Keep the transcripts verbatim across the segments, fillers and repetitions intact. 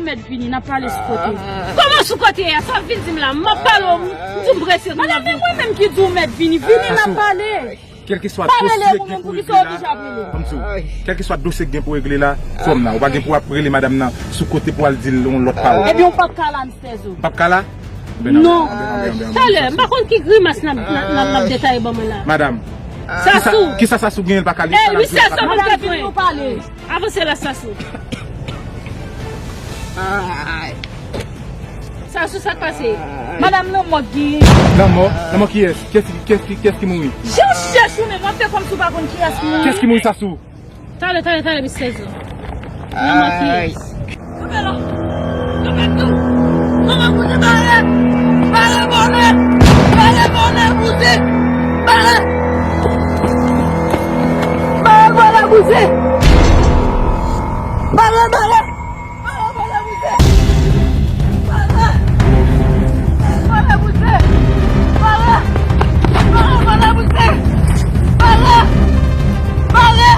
Mèt vini, n ap pale sou kote. Kòman sou kote a? Sa w vin di m la? M ap pale w, m di w m prese pou m ap vini. Mwen menm ki di w mèt vini, vini n ap pale. Kèlkeswa dosye k gen pou regle la, kòmsi w, kèlkeswa dosye k gen pou regle la, fò m nan. Ou pa gen pou ap rele madanm nan sou kote pou al di l yon lòt pawòl. Ebyen, ou p ap ka la, Mistè Zo. M p ap ka la? Non. Talè, m pa konn ki grimas n ap, n ap, n ap, n ap detaye ban mwen la. Madanm, Sasou. Kisa Sasou genyen l pa ka li? Ey, Mistè Zo, m ap pale. Avanse la, Sasou. Sasou, sa k pase? Madanm, lanmò k genyen. Lanmò? Lanmò kiyès? Kiyès ki, kiyès ki, kiyès ki mouri? Jan w chèche ou menm, w ap fè kòmsi w pa konn kiyès ki mouri. Kiyès ki mouri, Sasou? Talè, talè, talè, Mistè Zo. Lanmò kiyès? Kanpe la! Kanpe tou! Kanpe kote bare! Bare vòlè! Bare vòlè bouzen! Bare! Bare vòlè bouzen! Bare, bare! Bare vòlè bouzen! Bare! Bare vòlè bouzen! Bare! Bare vòlè bouzen! Bare! Bare!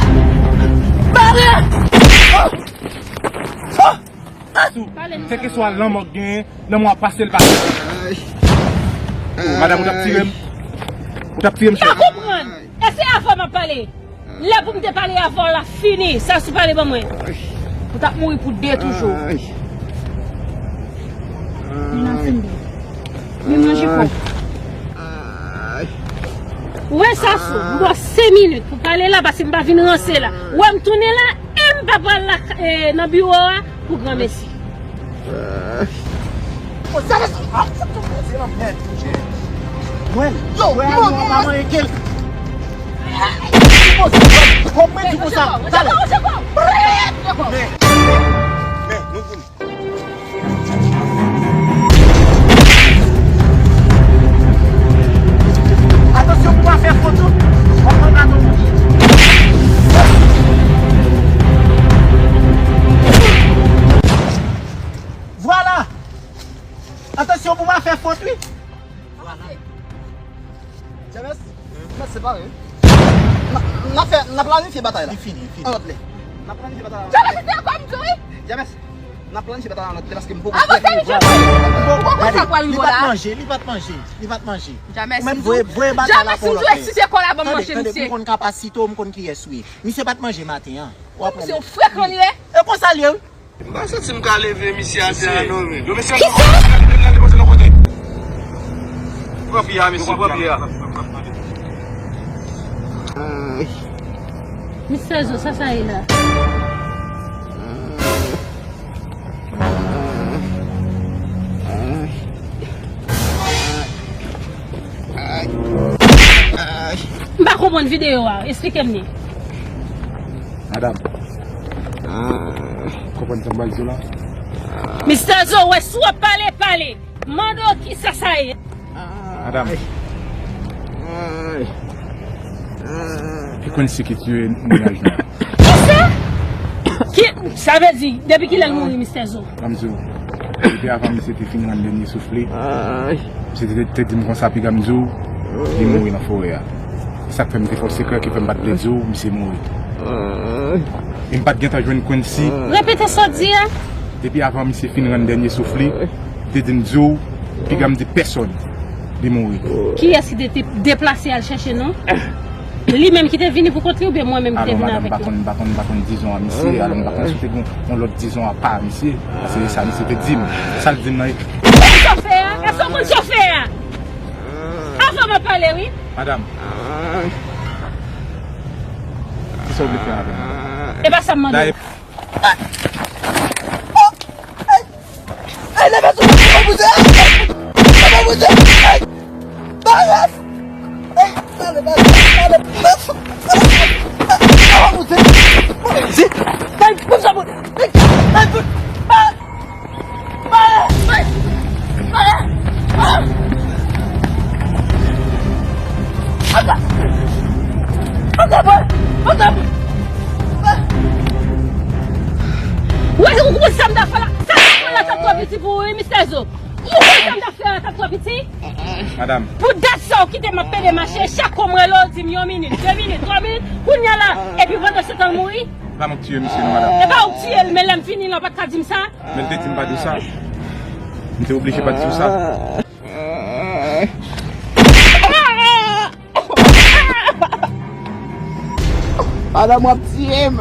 Bare! Sou, kèlkeswa lanmò k genyen, lanmò a pase l pase. Oh, madanm, ou t ap tire m? Ou t ap tire m, cheri? M pa konprann. E se avè w m ap pale. Lè pou m te pale avè w la fini. Sasou, pale ban mwen. Ou t ap mouri pou de toujou. Li nan fimbi. Li manje kòk. Ou wè, Sasou, m ba w senk minit pou pale la, paske m pa vin ranse la. Ou wè m tounen la, e m pa pral la, e, nan biwo a pou granmesi. Bon, sa, sa, ah, sa tou pase nan mèd, monchè. Mwen, yo, mwen, yo, mwen, pa manyen kèl. Bon, bon, bon, mwen di konsa, talè. Men, men, nou vin. Atansyon pou w pa fè fot ou. W ap pran baton. Vwala! Atansyon pou w pa fè fot, wi. Vwala. James, nou mèt separe, wi. N a, n a fè, n a planifye batay la. Li fini, li fini. An lòt lè. N a planifye batay la. James, se ankò m di wi. James, n a planifye batay la an lòt lè paske m poko prè pou vwala. Ou poko sa pral rive la. Li pa t manje, li pa t manje, li pa t manje. James, ou mèt voye, voye batay la pou lòt lè. James, si m tou eksite kò la, ban m manje, mesye. Tande, tande, m konn kapasite w, m konn kiyès ou ye. Misye pa t manje maten an. W ap wè. Misye yon frekan li ye. E konsa l ye, wi. M pa santi m ka leve misye atè a non, men. Yo, mesye, kisa? Pran pi a, mesye, pran pi a. Mistè Zo, sa sa ye la? M pa konprann videyo a. Esplike m li. Madanm. Konprann sa m pral di w la? Mistè Zo, wè si w ap pale, pale. Mande w kisa sa ye. Madanm. Ki Quincy ki tiye mennaj nou an? Kisa? Ki, sa vle di, depi kilè l mouri, Mistè Zo? Ban m di w, depi avan misye te fin rann dènye souf li, misye te, te di m konsa, piga m di w, li mouri nan forè a. E sa k fè m te fè w sekrè ki fè m pa t vle di w, misye mouri. E m pa t gentan jwenn Quincy. Repete sa w di a. Depi avan misye fin rann dènye souf li, li te di m di w, piga m di pèsòn, li mouri. Kiyès ki te, te deplase al chèche nou? Li menm ki te vini pou kont li oubyen mwen menm ki te vini avèk li? Alò, madanm, m pa konn, m pa konn, m pa konn dizon a misye, alò m pa konn si w te gen yon lòt dizon apa misye. Paske se sa misye te di m. Sa l di m nan. Ou konn sa w fè a? Èske w konn sa w fè a? Avan m ap pale, wi. Madanm. Kisa w vle fè avè m? E pa sa m mande w. Ay, leve sou mwen, mwen bouje. Mwen bouje. Ay, barès. Ay, pale, pale, pale. Mwen bouje. Mwen bouje. Ay, bouje, bouje. Ay, ay, bouje. Barès. Barès. Barès. Barès. Ata! Ata, bwè! Ata! Ou wè, ou konprann sa m ta fè la? Sa m ta fè la t ap twò piti pou ou, wi, Mistè Zo. Ou konprann sa m ta fè la t ap twò piti? Madanm. Pou dat sa ou kite m ap pede mache, chak kou m rele w, ou di m yon minit, de minit, twa minit, kounye a la, epi pandan se tan l mouri? M ap tiye misye non, madanm. E pa ou k tiye l, men lè m fini la, ou pa t ka di m sa? Men l te di m pa di w sa. M te oblije pa di w sa. Madanm, w ap tiye m.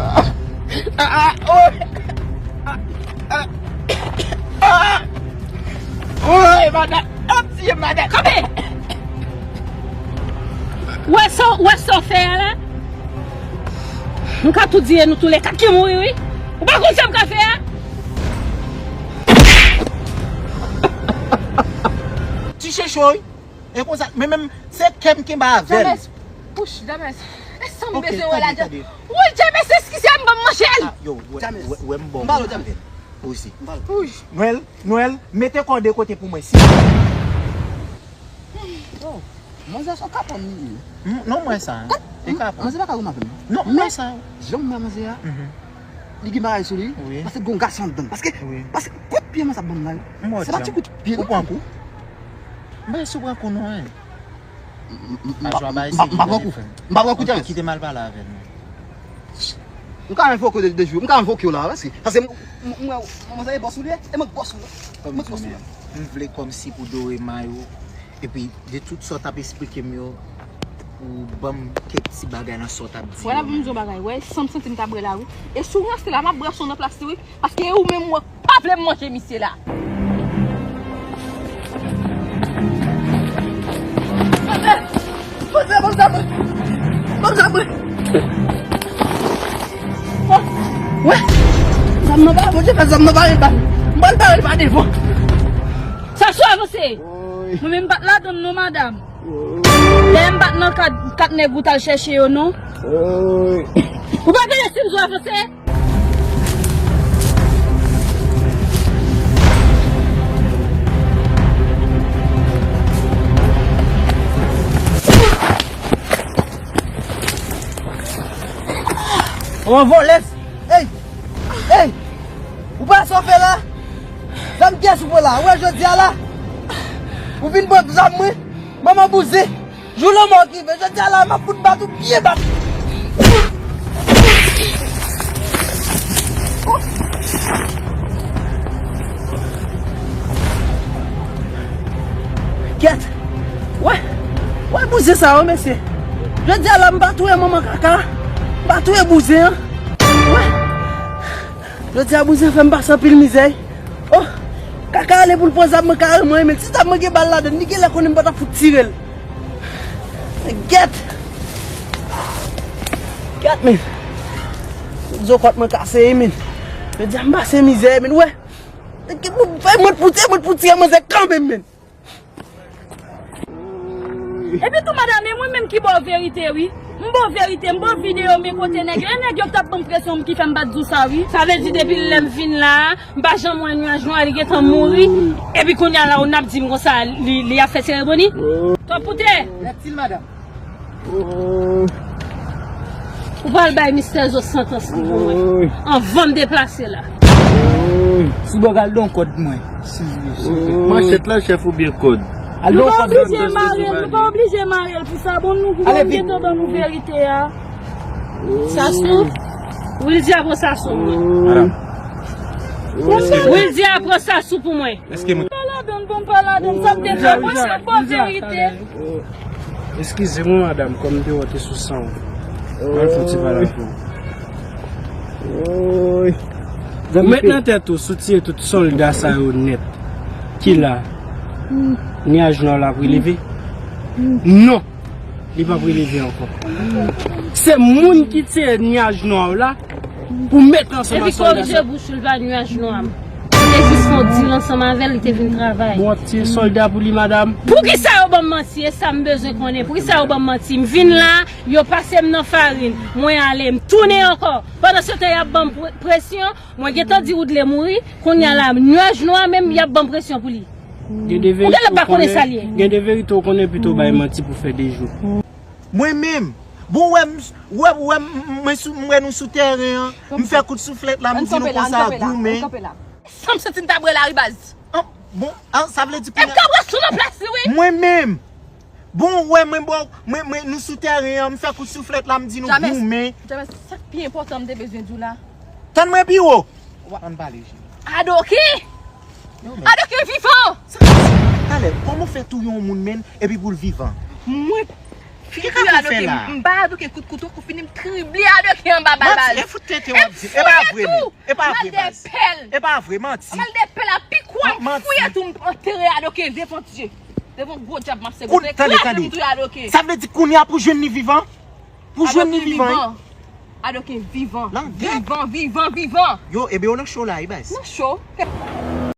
Ah, ah, oh. Ah, ah, ah. Woy, madanm, w ap tiye m, madanm. Kanpe! Ou wè sa, ou wè sa w fè a la? M ka tou di e nou toulèkat ki mouri, wi. Ou pa konn sa m ka fè a? Ti chechon, wi. E konsa, men menm, se kè m kenbe avè l. James, pouch, James. E sa m bezwen wè la, James. Woy, James, eskize m, ban m manje l. Ah, yo, wè, wè, wè m bon avè l. Osi. Nwèl, Nwèl, mete kò de kote pou mwen, si. Oh, manzè se yon kapòn li ye. Mm, non, mwen sa. E kapòn. Manzè pa ka rim avè m. Non, mwen sa. Jan m wè manzè a, li gen bagay sou li. Wi. Paske gen yon gason anndan. Paske, paske kout pye manzè ap ban m la, wi. Se pa ti kout pye, non. Ou pran kou? Mwen si w pran kou non, hein. M pa pran kou. M pa pran kou, James. Kite m al pale avè l, non. M ka revoke w de, de jou. M ka revoke w la, paske, paske m, m, m, m, manzè e bòs ou li ye, e mwen k bòs ou, non. Mwen k bòs ou, non. M vle kòmsi pou dore may ou, epi de tout sa w t ap esplike m yo, ou ban m kèk ti bagay nan sa w t ap di yo. Wè, la pou m di yon bagay, wè, san m santi m ta bwè la, wi. E si w ranse la, m ap bwè san w nan plas li, wi. Paske e ou menm, ou pa vle m manje misye la. Wè, zam nan pa, Bondye fè zam nan pa ret ba. M pral bare l pa devan. Sa sou avanse. Mwen menm m pa t ladann non, madanm. Dèyè m pa t nan kat, kat nèg ou t al chèche yo non. Ou pa gade si m sou avanse. Ou an vòlès. Ey! Ey! Ou pa sa w fè la? Zam kiyès ou pran la? Ou wè jodi a la? Ou vin pran zam mwen? Manman bouzen! Jou lanmò ki vle, jodi a la, m ap fout bat ou byen bat. Kèt! Wè! Wè bouzen sa yo, mesye! Jodi a la, m pa touye manman kaka! M pa touye bouzen an! Wè! Jodi a, bouzen fè m pase anpil mizè. Oh! Kaka ale pou l pran zam mwen kareman, wi, men si zam mwen gen bal ladann, li genlè konnen m pa t ap fout tire l. Men gèt! Gèt, men! Tout zo kòt mwen kase, wi, men! Jodi a, m pase mizè, men, wè! Fè mwen pou tire, mwen pou tire manzè kanmenm, men! Epi tou, madanm, e mwen menm ki ba w verite, wi. M ba w verite, m ba w videyo, men kote nèg yo. E nèg yo ki t ap ban m presyon ki fè m pa t di w sa, wi. Sa vle di, depi lè m vin la a, m pa janm wè nyaj nwa, li gentan mouri. Epi kounye a la, ou n ap di m konsa, li, li ap fè seremoni? Twòp poutè! Reptil, madanm. Ou pral bay mistè zo santans li pou mwen. Anvan m deplase la. Si w bò, al don kòd mwen. Si, si, si. Manchèt la, chèf, oubyen kòd? Al don kòd. Nou pa oblije mare l, nou pa oblije mare l pou sa, bon, nou, nou gentan ban nou verite a. Sasou. Wildy a pran Sasou pou mwen. Madam. Wildy a pran Sasou pou mwen. Èske mwen... Pa ladann, bon, pa ladann. Sa m te fè, mwen se bon verite. Eskize mwen, madanm, kòm m te wè w te sou san w. Mwen fè ti pale avè w. Ou met nan tèt ou, si w tiye tout sòlda sa yo nèt ki la, nyaj nwa la ap releve? Non, li p ap releve ankò. Se moun ki tiye nyaj nwa w la pou met ansanm ak sòlda sa. Epi korije bouch ou, li pa nyaj nwa m. Li te jis fè yon dil ansanm avè l, li te vin travay. Bon, w ap tiye sòlda pou li, madanm? Poukisa yo ban m manti? E sa m bezwen konnen. Poukisa yo ban m manti? M vin la, yo pase m nan farin. Mwen ale, m tounen ankò. Pandan se tan, y ap ban m pre-, presyon. Mwen gentan di Woodley mouri. Kounye a la, nyaj nwa menm, y ap ban m presyon pou li. Ou genlè pa konnen sa l ye. Gen de verite ou konnen pito w bay manti pou fè de jou. Mwen menm. Bon, wè m, wè, wè m, mwen sou, m wè nou sou tèren an. M fè kout souflèt la, m di nou konsa, goumen. Sa m santi m ta bwè la, wi, baz. An, bon, an, sa vle di... E m ka bwè sou nan plas li, wi. Mwen menm. Bon, ou wè mwen, bò, mwen, mwen, nou sou tèren an, m fè kout souflèt la, m di nou goumen. James, sa k pi enpòtan m te bezwen di w la. Tann mwen pi wo. Ann pale, cheri. Adoke! Adoke vivan! Talè, kòman w fè touye yon moun menm epi pou l vivan? Mwen fini touye Adoke. M ba Adoke kout kouto kou fini m trible Adoke anba bal baz. E fout tenten w ap di. E pa vre menm. E pa vre baz. E pa vre, manti. Mal de pèl a pi kwa m fouye tou m antere Adoke devan Dye. Devan gwo dyab m ap sèvi. Se eklè m touye Adoke. Sa vle di kounye a pou jwenn li vivan? Pou jwenn li vivan. Adoke vivan. Vivan, vivan, vivan. Yo, ebe yo nan cho la, wi baz. Nan cho.